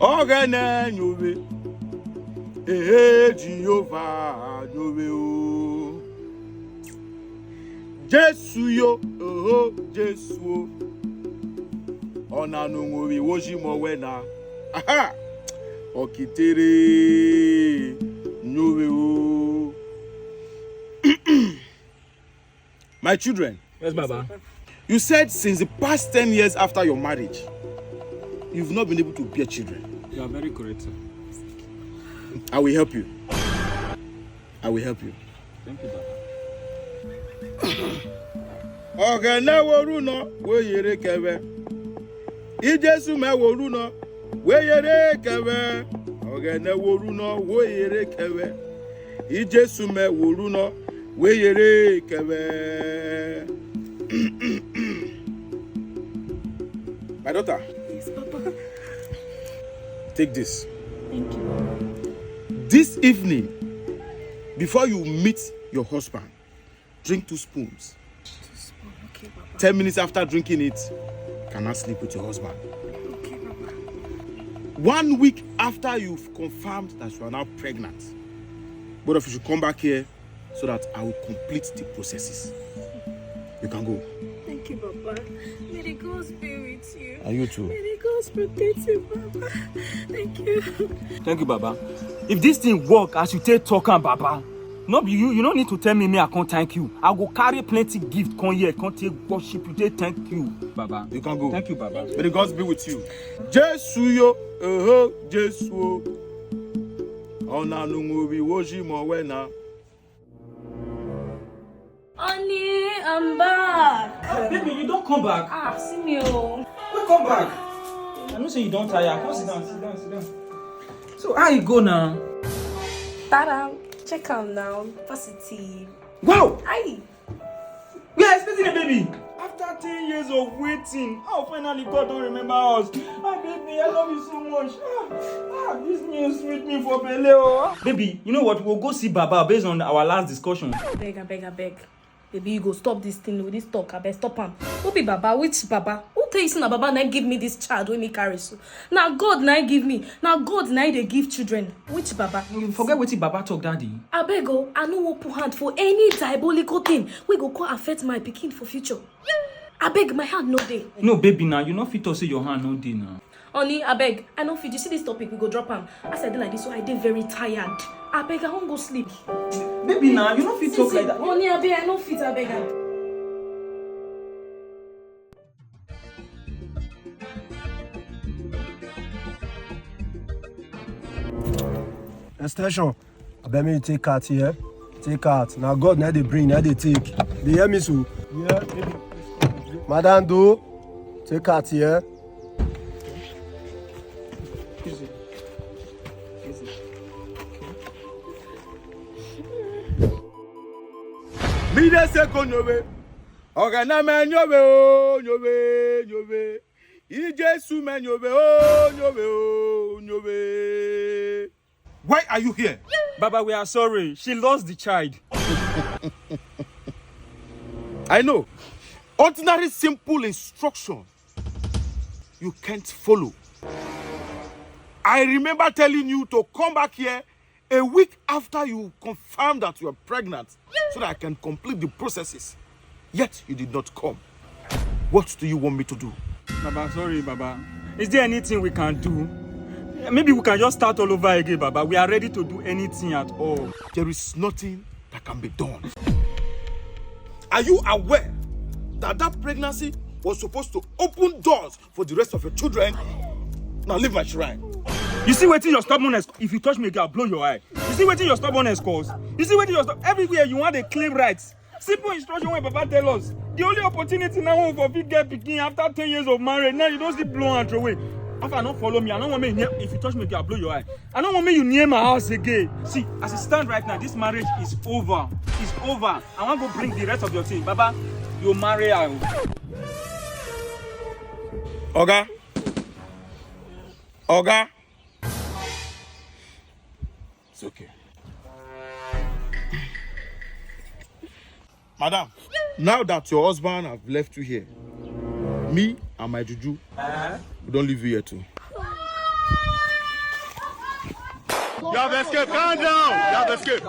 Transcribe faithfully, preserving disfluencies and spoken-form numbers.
Ogene nyowe. Ehe, Jehovah nyowe o. Jesu yo, oho, Jesu o. Ona no nwowe woji mo wena. Aha! Okitere nyowe o. My children, Yes, Baba. You said since the past ten years after your marriage, you've not been able to bear children. You are very correct, sir. I will help you. I will help you. Thank you, Baba. Ogene woru no, wo yere kewe. Ijesu me woru no, wo yere kewe. Ogene woru no, wo yere kewe. Ijesu me woru no, wo yere kewe. My daughter. Yes, Papa. Take this. Thank you, Papa. This evening, before you meet your husband, drink two spoons. Two spoons, okay, Papa. Ten minutes after drinking it, you cannot sleep with your husband. Okay, Papa. One week after you've confirmed that you are now pregnant, both of you should come back here so that I will complete the processes. You can go. Thank you, Papa. May the gods be with you. And you too. May the gods protect you, Papa. Thank you. Thank you, Baba. If this thing work as you take talk am, Baba, no be you, you no need to tell me, me I come thank you. I go carry plenty gift come here, come take worship you, take thank you, Baba. You can go. Thank you, Baba. May the gods be with you. Jesu yo, oh, Jesu. Ona nungu bi woji mo wena. Honey, I'm back. Ah, baby, you don't come back. Ah, see me, oh. We come back. I know say you don't tire. Come sit down, sit down, sit down. So how you go now? Tada, check am now. Positive. Wow! Aye. We are expecting a baby. After ten years of waiting, oh, finally God don't remember us. Ah, baby, I love you so much. Ah, ah, this news sweet me for belle. Oh. Baby, you know what? We'll go see Baba based on our last discussion. Beg, I beg, I beg. Baby, you go stop this thing with this talk. I beg, stop am. Who be Baba? Which Baba? Who tell you say na Baba na give me this child wey me carry so? Na God na give me. Na God na dey give children. Which Baba? You forget wetin Baba talk that day. Abeg o, I no wan put hand for any diabolical thing wey go come affect my pikin for future. Abeg, my hand no dey. No, baby, now you no fit talk say your hand no dey now. Honey, abeg, I no fit. You see this topic, we go drop am. As I dey like this, so I dey very tired. Abeg, I wan go sleep. Baby, now you no fit talk like that. Honey, abeg, I no fit. Abeg, abeg. Extension. Abeg, make you take out here. Take out. Now God, now they bring, now they take. They hear me so. Yeah, baby. Madam, do take out here. Easy. Easy. Mi dey say go nyowe. Ogene me nyowe o, nyowe, nyowe. I Jesu me nyowe o, nyowe o, nyowe. Why are you here? Baba, we are sorry. She lost the child. I know. Ordinary simple instruction you can't follow. I remember telling you to come back here a week after you confirmed that you are pregnant so that I can complete the processes. Yet you did not come. What do you want me to do? Baba, sorry, Baba. Is there anything we can do? Maybe we can just start all over again, Baba. We are ready to do anything at all. There is nothing that can be done. Are you aware that that pregnancy was supposed to open doors for the rest of your children? Now leave my shrine. You see wetin your stubbornness, if you touch me again, I'll blow your eye. You see wetin your stubbornness cause? You see wetin your stub everywhere you want to claim rights. Simple instruction wey Baba tell us. The only opportunity now wey we for fit get pikin after ten years of marriage, now you don still blow am throway. After no follow me, I no wan make you near, if you touch me again, I blow your eye. I no wan make you near my house again. See, as it stand right now, this marriage is over. It's over. I wan go bring the rest of your thing. Baba, you marry her. Oga. Oga. It's okay. Madam, now that your husband have left you here, me and my juju, we don leave you here too. You have escaped. Calm down. You have escaped.